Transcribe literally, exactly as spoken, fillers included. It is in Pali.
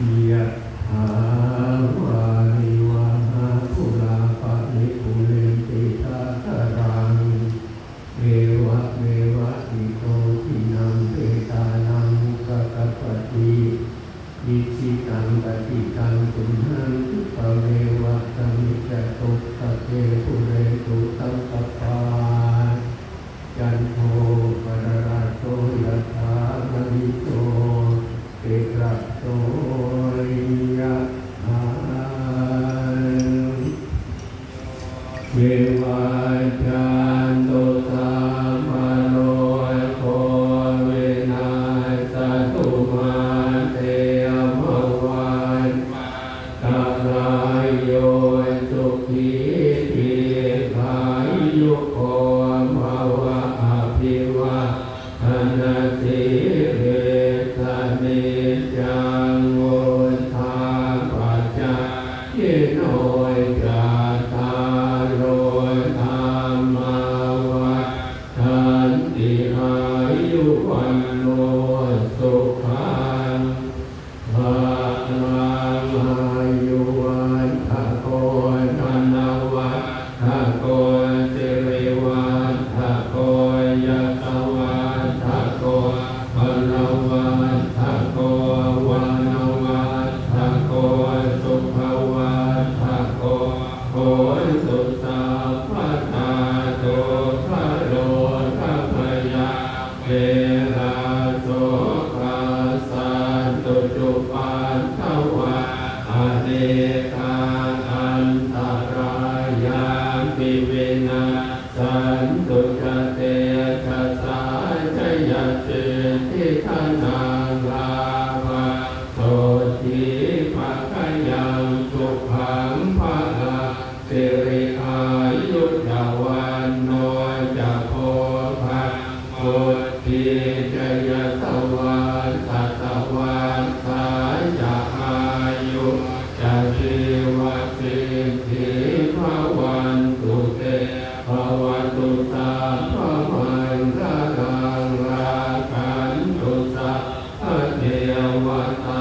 Yathā vārivahā pūrā paripūrenti sāgaraṃ, evameva ito dinnaṃ petānaṃ upakappati. Icchitaṃ patthitaṃ tumhaṃ khippameva samijjhatu, sabbe pūrentu saṅkappā, cando paṇṇaraso yathā, maṇi jotiraso yathā. Vivajjantu sabbarogo vinassatu, mā te bhavatvantarāyo, sukhī dīghāyuko bhava. Abhivādanasīlissa niccaṃ vuḍḍhāpacāyino, cattāro dhammā vaḍḍhanti: āyu vaṇṇo sukhaṃ balaṃ. Āyuvaḍḍhako dhanavaḍḍhako sirivaḍḍhako yasavaḍḍhako balavaḍḍhako vaṇṇavaḍḍhako sukhavaḍḍhako hotu sabbadā. Dukkharogabhayā verā sokā sattu cupaddavā, anekā antarāyāpi vinassantu ca tejasā. Jayasiddhi dhanaṃ lābhaṃ sotthi bhāgyaṃ sukhaṃ balaṃ, siri āyu ca vaṇṇo ca bhogaṃ vuḍḍhī ca yasavā, satavassā ca āyū ca jīvasiddhī bhavantu te. Bhavatu sabbamaṅgalaṃ, rakkhantu sabbadevatā,